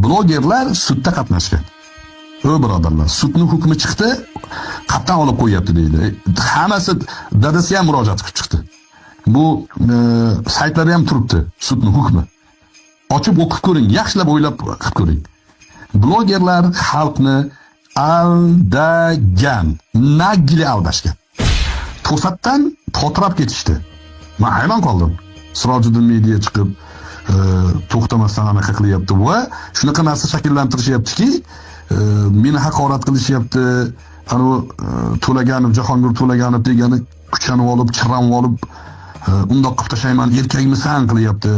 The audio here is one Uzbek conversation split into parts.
Blogerlar sudda qatnashgan. O birodarlar, sudning hukmi chiqdi, qatdan olib qo'yapti deydi. Hammasi dadasi ham murojaat qilib chiqdi. Bu saytlarda ham turibdi sudning hukmi. Ochib o'qib ko'ring, yaxshilab o'ylab qilib ko'ring. Blogerlar xalqni aldagan, nagli aldashgan. To'satdan potrab ketishdi. Men hayron qoldim. Sirojiddin media chiqib to'xtamasdan anaqa qilyapti va shunaqa narsa shakllantirishyaptiki, meni haqorat qilishyapti. Anu To'laganov, Jahongir To'laganov degani kuchanib olib, chiranib olib, undoq qilib tashlayman, erkakmisan qilyapti.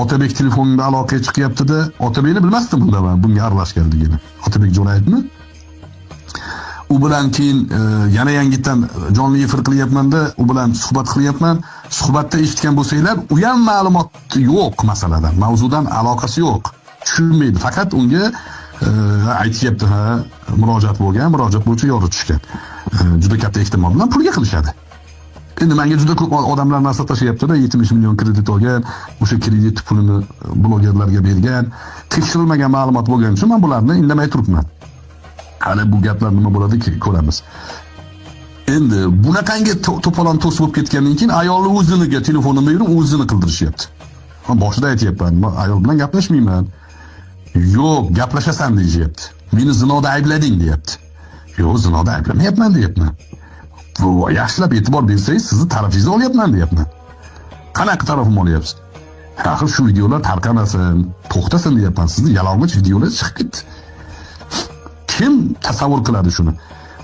Otabek telefonda aloqaga chiqyapti-da, Otabekni bilmasdim bunda men bunga aralashganligini. Otabek Jo'rayevmi? U bilan keyin yana yangitdan jonli efir qilyapman-da, u bilan suhbat qilyapman. Suhbatda eshitgan bo'lsanglar, u ham ma'lumot yo'q masaladan, mavzudan aloqasi yo'q. Tushunmaydi. Faqat unga aytyapti, ha, murojaat bo'lgan, murojaat bo'yicha yoritishgan. Juda katta ehtimol bilan pulga qilishadi. Endi menga juda ko'p odamlar narsa tashlayapti-da, 70 million kredit olgan, o'sha kredit pulini blogerlarga bergan. Tekshirilmagan ma'lumot bo'lgani uchun men bularni indamay turibman. Hali bu gaplar nima bo'ladi ko'ramiz. Endi bunaqangi to'polon to's bo'lib ketgandan keyin ayolni o'ziniga telefonini berib, o'zini qildirishyapti. Men boshida aytyapman, men ayol bilan gaplashmayman. Yo'q, gaplashasan deyishyapti. Meni zinoda ayblading deyapti. Yo'q, zinoda ayblamayapman deyapman. Bu yaxshilab e'tibor bersangiz, sizni tarafingizni olyapman deyapman. Qanaqa tarafimni olyapsiz? Axir shu videolar tarqamasin, to'xtasin deyapman. Sizni yalang'och videolar chiqib ketdi. Kim tasavvur qiladi shuni?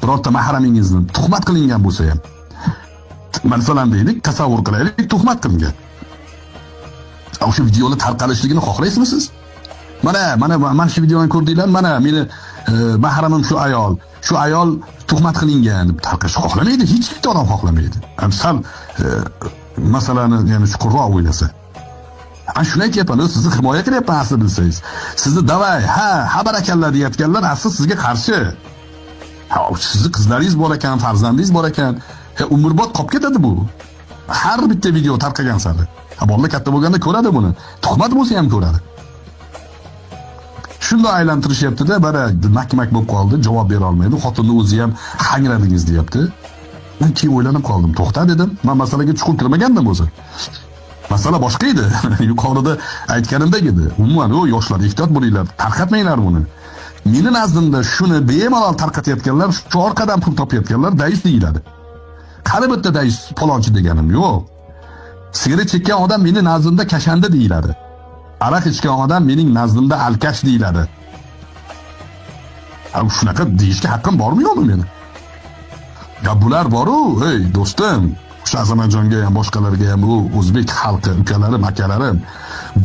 Birorta mahramingizni tuhmat qilingan bo'lsa ham. Masalan deylik, tasavvur qilaylik, tuhmat qilingan. O'sha videolar tarqalishligini xohlaysizmi siz? Mana shu videoni ko'rdinglar, mana meni mahramim shu ayol, shu ayol tuhmat qilingan deb tarqash xohlamaydi, hech bitta odam xohlamaydi. Sal masalani ya'ni chuqurroq o'ylasa. Ana shuni aytyapman, sizni himoya qilyapman asli bilsangiz. Sizni davay, ha, xabar ekanlar deyotganlar asli sizga qarshi. Ha, sizni qizlaringiz bor ekan, farzandingiz bor ekan, umrbod qolib ketadi bu. Har bitta video tarqagan sari. Ha, bolalar katta bo'lganda ko'radi buni. Tuhmat bo'lsa ham ko'radi. Shunday aylantirishyapti-da, bara mak-mak bo'lib qoldi, javob bera olmaydi. Xotinni o'zi ham hangradingiz deyapti. Men keyin o'ylanib qoldim. To'xta dedim. Men masalaga chuqur kirmagandim o'zi. Masala boshqa edi. Yuqorida aytganimdek edi. Umuman, o yoshlar ehtiyot bo'linglar, tarqatmanglar buni. Meni nazdimda shuni bemalol tarqatayotganlar, shu orqadan pul topayotganlar dayus deyiladi. Qani bitta dayus palonchi deganim yo'q. Sigaret chekkan odam meni nazdimda kashanda deyiladi. Aroq ichgan odam mening nazdimda alkash deyiladi. Shunaqa deyishga haqqim bormi yo'qmi meni? Ya bular bor-u, ey do'stim, o'sha Azamatjonga ham boshqalarga ham u o'zbek xalqi, ukalarim, akalarim,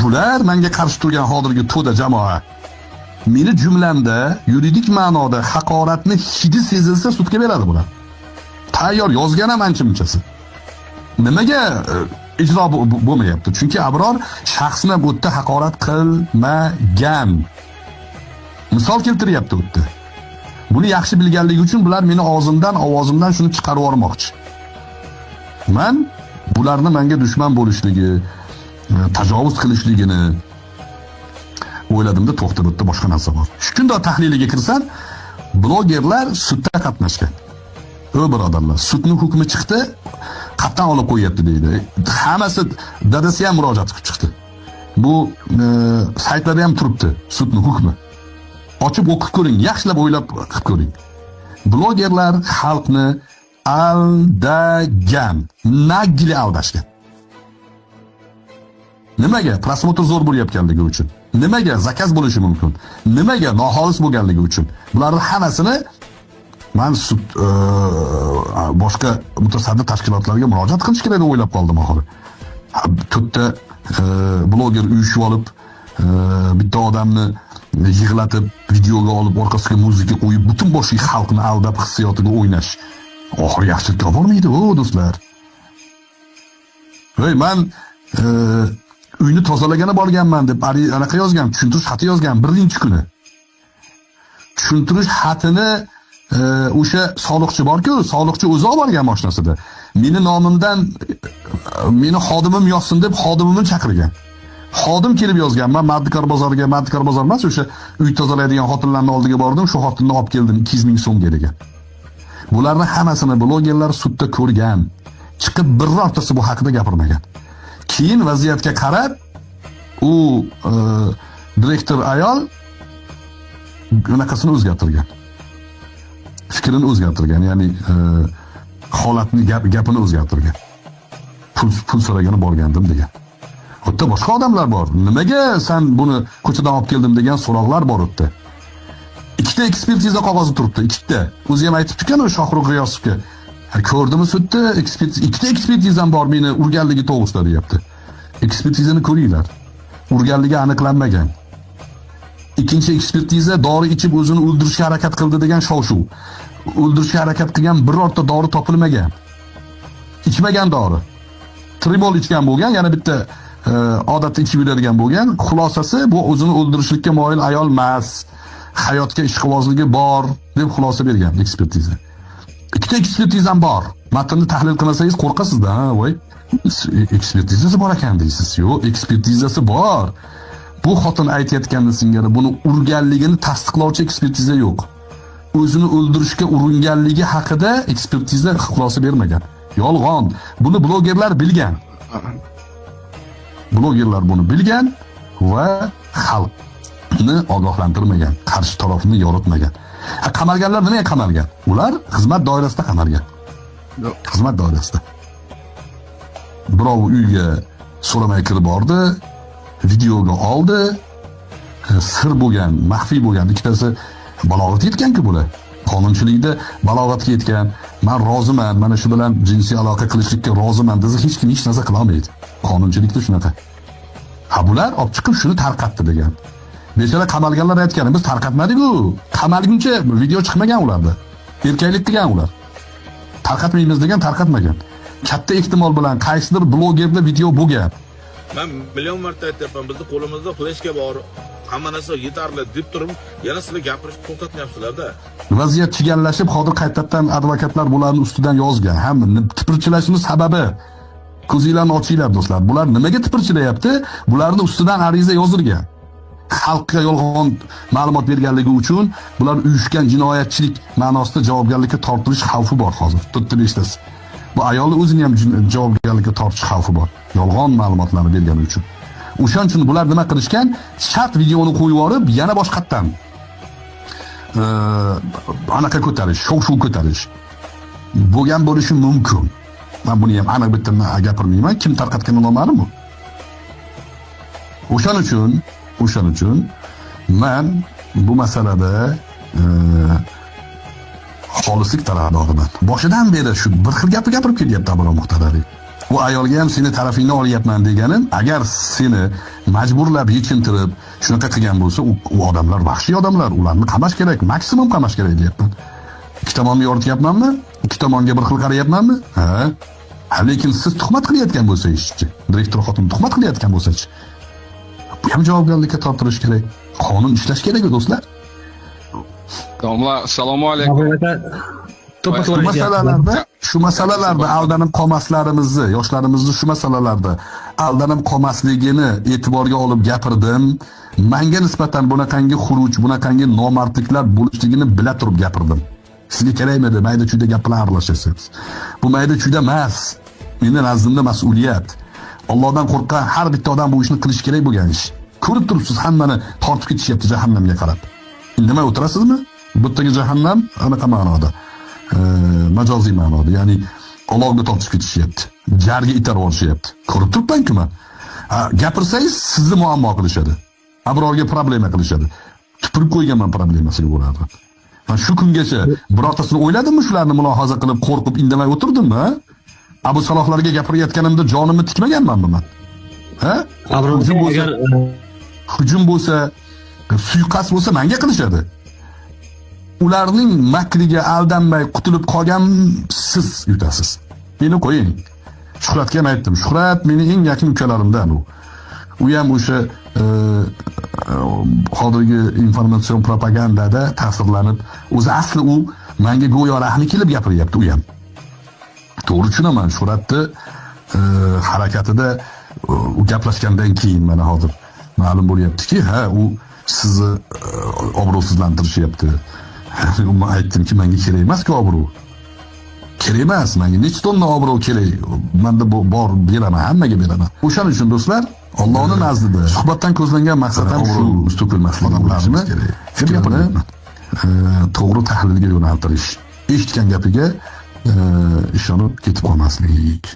bular menga qarshi turgan hozirgi to'da jamoa. Meni jumlamda yuridik ma'noda haqoratni hidi sezilsa sudga beradi bular. Tayyor yozgan ham ancha-munchasi. Nimaga ijro bo'lmayapti? Chunki Abror shaxsni bu yerda haqorat qilmagan. Misol keltiryapti u yerda. Buni yaxshi bilganligi uchun bular meni og'zimdan, ovozimdan shuni chiqarib yubormoqchi. Men bularni menga dushman bo'lishligi, tajovuz qilishligini o'yladimda, to'xta, bu yerda boshqa narsa bor. Shunda tahliliga kirsam, blogerlar sudda qatnashgan. O birodarlar, sudning hukmi chiqdi, qatdan olib qo'yapti deydi. Hammasi dadasi ham murojaat qilib chiqdi. Bu saytlarda ham turibdi sudning hukmi. Ochib o'qib ko'ring, yaxshilab o'ylab qilib ko'ring. Blogerlar xalqni aldagan, nagli aldashgan. Nimaga? Prosmotr zo'r bo'layotganligi uchun. Nimaga? Zakaz bo'lishi mumkin. Nimaga? Noxolis bo'lganligi uchun. Bularning hammasini men sud boshqa mutasaddi tashkilotlarga murojaat qilish kerak deb o'ylab qoldim oxiri. To'rtta bloger uyushib olib, bitta odamni yig'latib, videoga olib, orqasiga muzika qo'yib, butun boshli xalqni aldab hissiyotiga o'ynash. Oxiri yaxshilikka bormaydi, o do'stlar. Hey, men uyni tozalagani borganman deb anaqa yozgan, tushuntirish xati yozgan birinchi kuni. Tushuntirish xatini o'sha soliqchi bor-ku, soliqchi o'zi olib borgan mashinasida. Meni nomimdan meni xodimim yozsin deb xodimimni chaqirgan. Xodim kelib yozgan. Men Mardikor bozoriga, Mardikor bozor emas, o'sha uy tozalaydigan xotinlarning oldiga bordim, shu xotinni olib keldim 200 ming so'mga degan. Bularni hammasini blogerlar sudda ko'rgan. Chiqib birortasi bu haqida gapirmagan. Keyin vaziyatga qarab u direktor ayol bunaqasini o'zgartirgan. Fikrini o'zgartirgan, ya'ni holatni gapini o'zgartirgan. Pul so'ragani borgandim degan. U yerda boshqa odamlar bor. Nimaga sen buni ko'chadan olib keldim degan so'roqlar bor u yerda. Ikkita ekspertiza qog'ozi turibdi, ikkita. O'zi ham aytibdi-ku Shohrux G'iyosovga. Ko'rdimi sudda ikkita ekspertizam bor meni urganligi to'g'risida deyapti. Ekspertizani ko'ringlar. Urganligi aniqlanmagan. Ikkinchi ekspertiza dori ichib o'zini o'ldirishga harakat qildi degan shov-shuv. O'ldirishga harakat qilgan birorta dori topilmagan. Ichmagan dori. Trimol ichgan bo'lgan, yana bitta odatda ichib yuradigan bo'lgan. Xulosasi bu o'zini o'ldirishlikka moyil ayol emas. Hayotga ishqibozligi bor deb xulosa bergan ekspertiza. Ikkita ekspertizam bor. Matnni tahlil qilmasangiz qo'rqasiz-da, ha, voy. Ekspertizasi bor ekan deysiz. Yo'q, ekspertizasi bor. Bu xotin aytayotgani singari buni urganligini tasdiqlovchi ekspertiza yo'q. O'zini o'ldirishga uringanligi haqida ekspertiza xulosa bermagan. Yolg'on. Buni blogerlar bilgan. Blogerlar buni bilgan va xalqni ogohlantirmagan, qarshi tarafni yoritmagan. Qamalganlar nimaga qamalgan? Ular xizmat doirasida qamalgan. Xizmat doirasida. Birov uyga so'ramay kirib bordi, videoga oldi, sir bo'lgan, maxfiy bo'lgan ikkitasi balog'atga yetgan-ku bular. Qonunchilikda balog'atga yetgan, men roziman, mana shu bilan jinsiy aloqa qilishlikka roziman desa hech kim hech narsa qila olmaydi. Qonunchilikda shunaqa. Ha, bular olib chiqib shuni tarqatdi degan. Bechora qamalganlar aytgan, biz tarqatmadik-ku. Qamalguncha video chiqmagan ularda. Erkaklik qilgan ular. Tarqatmaymiz degan, tarqatmagan. Katta ehtimol bilan qaysidir blogerda video bo'lgan. Men million marta aytyapman, bizni qo'limizda fleshka bor, hamma narsa yetarli deb turib, yana sizlar gapirishni to'xtatmayapsizlar-da. Vaziyat chigallashib, hozir qaytadan advokatlar bularning ustidan yozgan. Hamma tipirchilashimiz sababi ko'zinglarni ochinglar do'stlar. Bular nimaga tipirchilayapti? Bularning ustidan ariza yozilgan. Xalqqa yolg'on ma'lumot berganligi uchun bular uyushgan jinoyatchilik ma'nosida javobgarlikka tortilish xavfi bor hozir. 4-5 tasi. Bu ayolni o'zini ham javobgarlikka tortish xavfi bor. Yolg'on ma'lumotlarni bergani uchun. O'shaning uchun bular nima qilishgan? Shart videoni qo'yib yuborib, yana boshqatdan anaqa ko'tarish, shov-shuv ko'tarish bo'lgan bo'lishi mumkin. Men buni ham aniq bitta gapirmayman, kim tarqatgani noma'lum bu. O'shaning uchun men bu masalada xolislik tarafdoriman. Boshidan beri shu bir xil gapni gapirib kelyapti Abror Muxtorali. U ayolga ham seni tarafingni olyapman deganim, agar seni majburlab yechintirib shunaqa qilgan bo'lsa, u odamlar vahshiy odamlar, ularni qamash kerak, maksimum qamash kerak deyapman. Ikki tomonni yorityapmanmi? Ikki tomonga bir xil qarayapmanmi? Ha. Lekin siz tuhmat qilayotgan bo'lsangizchi, direktor xotin tuhmat qilayotgan bo'lsa-chi, bu ham javobgarlikka tortilishi kerak. Qonun ishlash kerak do'stlar. Domla, assalomu alaykum. Shu masalalarda aldanib qolmaslarimizni, yoshlarimizni shu masalalarda aldanib qolmasligini e'tiborga olib gapirdim. Menga nisbatan bunaqangi xuruj, bunaqangi nomardliklar bo'lishligini bila turib gapirdim. Sizga kerakmidi mayda-chuyda gap bilan aralashasiz? Bu mayda-chuyda emas. Meni nazdimda mas'uliyat. Allohdan qo'rqqan har bitta odam bu ishni qilish kerak bo'lgan ish. Ko'rib turibsiz, hammani tortib ketishyapti jahannamga qarab. Indamay o'tirasizmi? Bu yerdagi jahannam anaqa ma'noda, majoziy ma'noda, ya'ni olovga tortib ketishyapti, jarga itarib yuborishyapti. Ko'rib turibman-ku men. Gapirsangiz sizni muammo qilishadi. Abrorga problema qilishadi. Tupurib qo'yganman problemasiga bo'ladi. Men shu kungacha birortasini o'yladimmi shularni mulohaza qilib, qo'rqib indamay o'tirdimmi? Abu Salohlarga gapirayotganimda jonimni tikmaganmanmi men? Ha? Hujum bo'lsa, suiqasd bo'lsa menga qilishadi. Ularning makriga aldanmay qutulib qolgan siz yutasiz. Meni qo'ying. Shuhratga ham aytdim. Shuhrat meni eng yaqin ukalarimdan u. U ham o'sha hozirgi informatsion propagandada ta'sirlanib, o'zi asli u menga go'yo rahmi kelib gapiryapti u ham. To'g'ri tushunaman, Shuhratni harakatida U gaplashgandan keyin mana hozir ma'lum bo'lyaptiki, ha, u sizni obro'sizlantirishyapti. Man aytdimki, menga kerak emas-ku obro'. Kerak emas, menga necha tonna obro' kerak? Menda bor, beraman, hammaga beraman. O'shaning uchun do'stlar, Allohning nazdida suhbatdan ko'zlangan maqsad ham shu to'kilmasligi odamlarni fikrini to'g'ri tahlilga yo'naltirish, eshitgan gapiga ishonib ketib qolmaslik.